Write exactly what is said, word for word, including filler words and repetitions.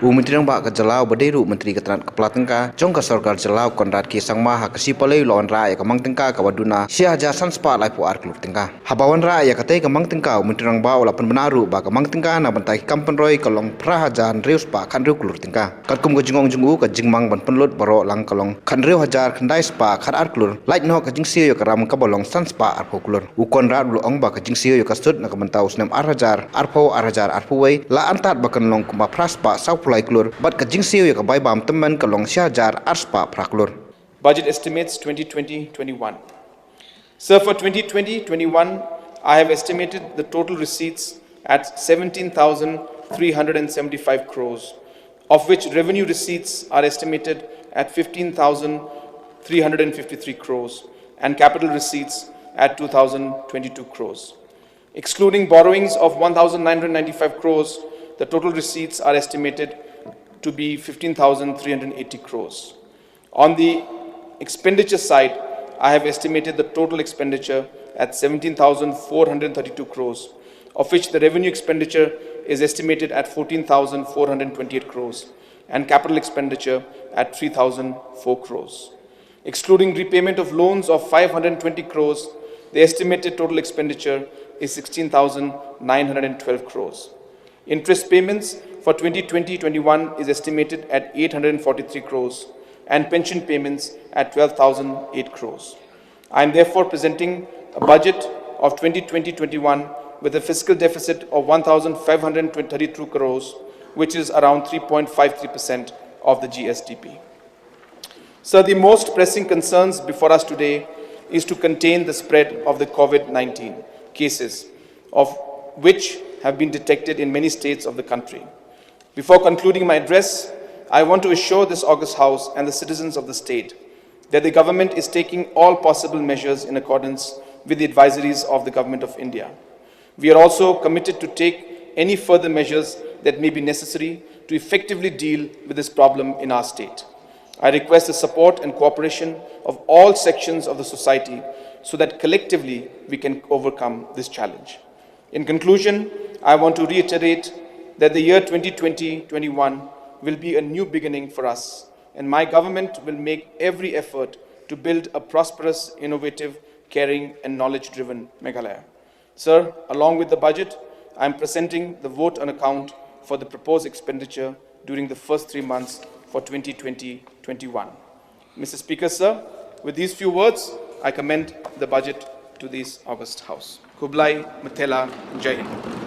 U Myntri Rangbah ka jylla uba dei ruh Myntri ka tnad ka pla tyngka jong ka sorkar jylla u Conrad K Sangma ha ka sngi Palei u la wanrah ïa ka mang tyngka kaba duna shi hajar san spah laiphew ar klur tyngka. Haba wanrah ïa katei ka mang tyngka u Myntri Rangbah u la pynbna ruh ba ka mang tyngka na bynta ki kam pynroi ka long phra hajar hynriew spah khathynriew klur tyngka. Katkum ka jingong jong u, ka jingmang ban pynlut baroh lang ka long khathynriew hajar khyndai spah khatar klur, lait noh ka jingsiew ïa ka ram kaba long san spah arphew klur. U Conrad u la ong ba ka jingsiew ïa ka sut na ka bynta u snem ar hajar arphew ar hajar arphew wei la antad ba kan long kumba phra spah sawphew lai klur, bad ka jingsiew ïa ka bai bam tymmen ka long shi hajar ar spah phra klur. Budget estimates twenty twenty twenty-one. Sir, for twenty twenty twenty-one, I have estimated the total receipts at seventeen thousand three hundred and seventy-five crores, of which revenue receipts are estimated at fifteen thousand three hundred and fifty-three crores and capital receipts at two thousand twenty-two crores. Excluding borrowings of one thousand nine hundred ninety-five crores, the total receipts are estimated to be fifteen thousand three hundred eighty crores. On the expenditure side, I have estimated the total expenditure at seventeen thousand four hundred thirty-two crores, of which the revenue expenditure is estimated at fourteen thousand four hundred twenty-eight crores and capital expenditure at three thousand four crores. Excluding repayment of loans of five hundred twenty crores, the estimated total expenditure is sixteen thousand nine hundred twelve crores. Interest payments for twenty twenty twenty-one is estimated at eight hundred forty-three crores and pension payments at twelve thousand eight crores. I am therefore presenting a budget of twenty twenty twenty-one with a fiscal deficit of one thousand five hundred thirty-two crores, which is around three point five three percent of the G S D P. Sir, the most pressing concerns before us today is to contain the spread of the COVID nineteen cases, of which have been detected in many states of the country. Before concluding my address, I want to assure this august House and the citizens of the state that the government is taking all possible measures in accordance with the advisories of the Government of India. We are also committed to take any further measures that may be necessary to effectively deal with this problem in our state. I request the support and cooperation of all sections of the society so that collectively we can overcome this challenge. In conclusion, I want to reiterate that the year twenty twenty twenty-one will be a new beginning for us, and my government will make every effort to build a prosperous, innovative, caring, and knowledge-driven Meghalaya. Sir, along with the budget, I am presenting the vote on account for the proposed expenditure during the first three months for twenty twenty twenty-one. Mister Speaker, sir, with these few words, I commend the budget to this august House. Khublei, Mathela, Jai Hind.